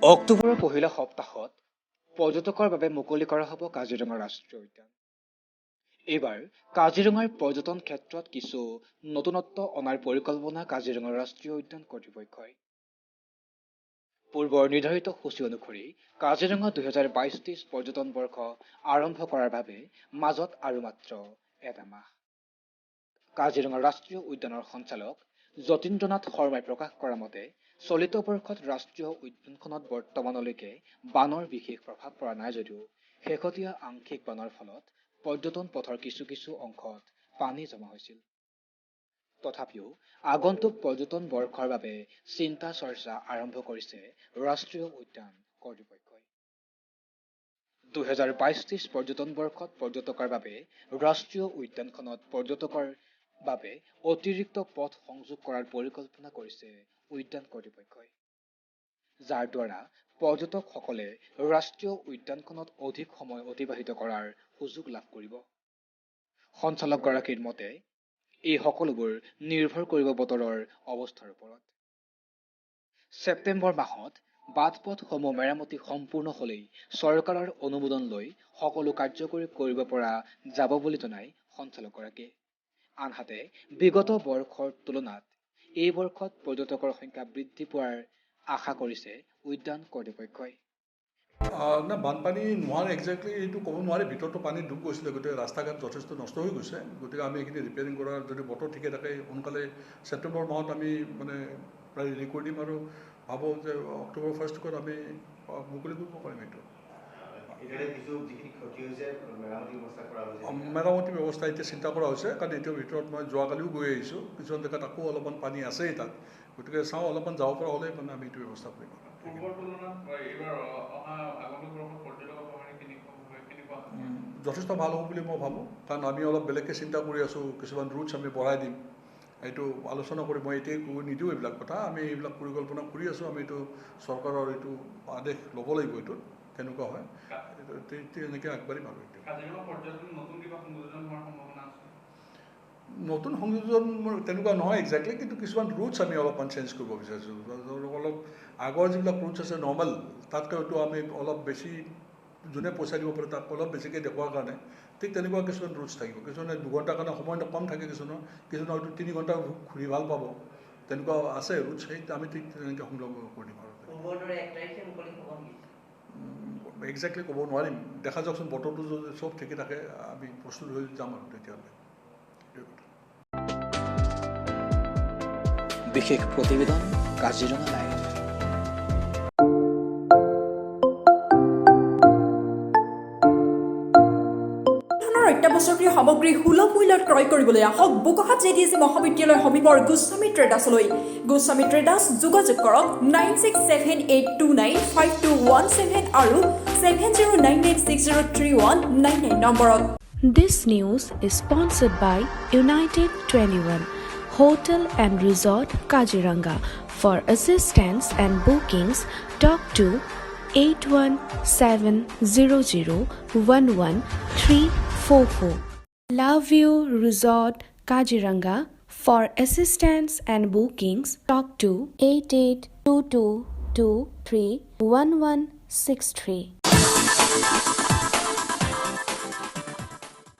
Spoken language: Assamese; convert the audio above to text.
অক্টোবৰৰ পহিলা সপ্তাহত পৰ্যটকৰ বাবে মুকলি কৰা হ'ব কাজিৰঙা ৰাষ্ট্ৰীয় উদ্যান। এইবাৰ কাজিৰঙাৰ পৰ্যটন ক্ষেত্ৰত কিছু নতুনত্ব অনাৰ পৰিকল্পনা কাজিৰঙা ৰাষ্ট্ৰীয় উদ্যান কৰ্তৃপক্ষই। পূৰ্বৰ নিৰ্ধাৰিত সূচী অনুসৰি কাজিৰঙা 2022-23 পৰ্যটন বৰ্ষ আৰম্ভ কৰাৰ বাবে মাজত আৰু মাত্ৰ এটা মাহ। কাজিৰঙা ৰাষ্ট্ৰীয় উদ্যানৰ সঞ্চালক যতীন্দ্ৰনাথ শৰ্মাই প্ৰকাশ কৰা মতে, চলিত বৰ্ষত ৰাষ্ট্ৰীয় উদ্যানখনত বৰ্তমানলৈকে বানৰ বিশেষ প্ৰভাৱ পৰা নাই যদিও শেহতীয়া আংশিক বানৰ ফলত পৰ্যটন পথৰ কিছু কিছু অংশত পানী জমা হৈছিল। তথাপিও আগন্তুক পৰ্যটন বৰ্ষৰ বাবে চিন্তা চৰ্চা আৰম্ভ কৰিছে ৰাষ্ট্ৰীয় উদ্যান কৰ্তৃপক্ষই। 2022-23 পৰ্যটন বৰ্ষত পৰ্যটকৰ বাবে ৰাষ্ট্ৰীয় উদ্যানখনত পৰ্যটকৰ বাবে অতিৰিক্ত পথ সংযোগ কৰাৰ পৰিকল্পনা কৰিছে উদ্যান কৰ্তৃপক্ষই, যাৰ দ্বাৰা পৰ্যটকসকলে ৰাষ্ট্ৰীয় উদ্যানখনত অধিক সময় অতিবাহিত কৰাৰ সুযোগ লাভ কৰিব। সঞ্চালকগৰাকীৰ মতে, এই সকলোবোৰ নিৰ্ভৰ কৰিব বতৰৰ অৱস্থাৰ ওপৰত। ছেপ্টেম্বৰ মাহত বাট-পথসমূহ মেৰামতি সম্পূৰ্ণ হ'লেই চৰকাৰৰ অনুমোদন লৈ সকলো কাৰ্যকৰী কৰিব পৰা যাব বুলি জনায় সঞ্চালকগৰাকীয়ে। আনহাতে, বিগত বৰ্ষৰ তুলনাত এই বৰ্ষত পৰ্যটকৰ সংখ্যা বৃদ্ধি পোৱাৰ আশা কৰিছে উদ্যান কৰ্তৃপক্ষই। না, বানপানী নোহোৱাৰ একজেক্টলি এইটো ক'ব নোৱাৰি। ভিতৰতো পানী ডুব গৈছিলে, গতিকে ৰাস্তা ঘাট যথেষ্ট নষ্ট হৈ গৈছে। গতিকে আমি এইখিনি ৰিপেয়াৰিং কৰাৰ, যদি বতৰ ঠিকে থাকে, সোনকালে ছেপ্টেম্বৰ মাহত আমি মানে প্ৰায় ৰেডি কৰি দিম আৰু ভাবোঁ যে অক্টোবৰ ফাৰ্ষ্ট উইকত আমি মুকলি কৰিব পাৰিম এইটো। এতিয়ালৈ কিছু যিখিনি ক্ষতি হৈছে, মেৰামতি ব্যৱস্থা কৰা হৈছে? মেৰামতি ব্যৱস্থা এতিয়া চিন্তা কৰা হৈছে, কাৰণ এতিয়াৰ ভিতৰত মই যোৱাকালিও গৈ আহিছোঁ, কিছুমান জেগাত আকৌ অলপমান পানী আছেই তাত। গতিকে চাওঁ, অলপমান যাব পৰা হ'লে মানে আমি এইটো ব্যৱস্থা কৰিম। পূৰ্বৰ তুলনাত এইবাৰ অহা আগন্তুক বৰ্ষত পৰ্যটকৰ সঁহাৰি কেনেকুৱা? যথেষ্ট ভাল হ'ব বুলি মই ভাবোঁ, কাৰণ আমি অলপ বেলেগকৈ চিন্তা কৰি আছোঁ। কিছুমান ৰুটছ আমি বঢ়াই দিম। এইটো আলোচনা কৰি মই এতিয়াই কৈ নিদিওঁ এইবিলাক কথা। আমি এইবিলাক পৰিকল্পনা কৰি আছোঁ। আমি এইটো চৰকাৰৰ এইটো আদেশ ল'ব লাগিব, এইটোত কেনেকুৱা হয়, তেনেকৈ আগবাঢ়িম। আৰু এইটো কাজিৰঙা পৰ্যটন নতুন কিবা সংযোজন হোৱাৰ সম্ভাৱনা আছে? নতুন সংযোজন তেনেকুৱা নহয় একজেক্টলি, কিন্তু কিছুমান ৰুটছ আমি অলপমান চেঞ্জ কৰিব বিচাৰিছোঁ। ধৰক, অলপ আগৰ যিবিলাক ৰুটছ আছে নৰ্মেল, তাতকৈ হয়তো আমি অলপ বেছি, যোনে পইচা দিব পাৰে তাক অলপ বেছিকৈ দেখুওৱাৰ কাৰণে ঠিক তেনেকুৱা কিছুমান ৰুটছ থাকিব। কিছুমানে 2 ঘণ্টাৰ কাৰণে সময় কম থাকে কিছুমানৰ, কিছুমানে হয়তো 3 ঘণ্টা ঘূৰি ভাল পাব। তেনেকুৱা আছে ৰুটছ, সেই আমি ঠিক তেনেকৈ সংগ্ৰহ কৰি দিম। আৰু পূৰ্বৰ দৰে 1 তাৰিখে মুকলি হ'ব নেকি? একজেক্টলি ক'ব নোৱাৰিম। দেখা যাওকচোন, বতৰটো যদি চব ঠিকে থাকে, আমি প্ৰস্তুত হৈ যাম আৰু তেতিয়াহ'লে, সেইটোৱে কথা। বিশেষ প্ৰতিবেদন, কাজিৰঙা লাইভ। ধৰণৰ অত্যাৱশ্যকীয় সামগ্ৰী সুলভ মূল্যত ক্ৰয় কৰিবলৈ আহক বোকাখাত জে ডি এছ মহাবিদ্যালয় সমীপৰ গোস্বামী ট্ৰেডাৰ্ছলৈ। গোস্বামী ট্ৰেডাৰ্ছ, যোগাযোগ কৰক 9678295217 আৰু 7099603199 নম্বৰত। This news is sponsored by United 21 Hotel and Resort, Kaziranga. For assistance and bookings, talk to 8170011344. Love You Resort, Kaziranga. For assistance and bookings, talk to 8822231163.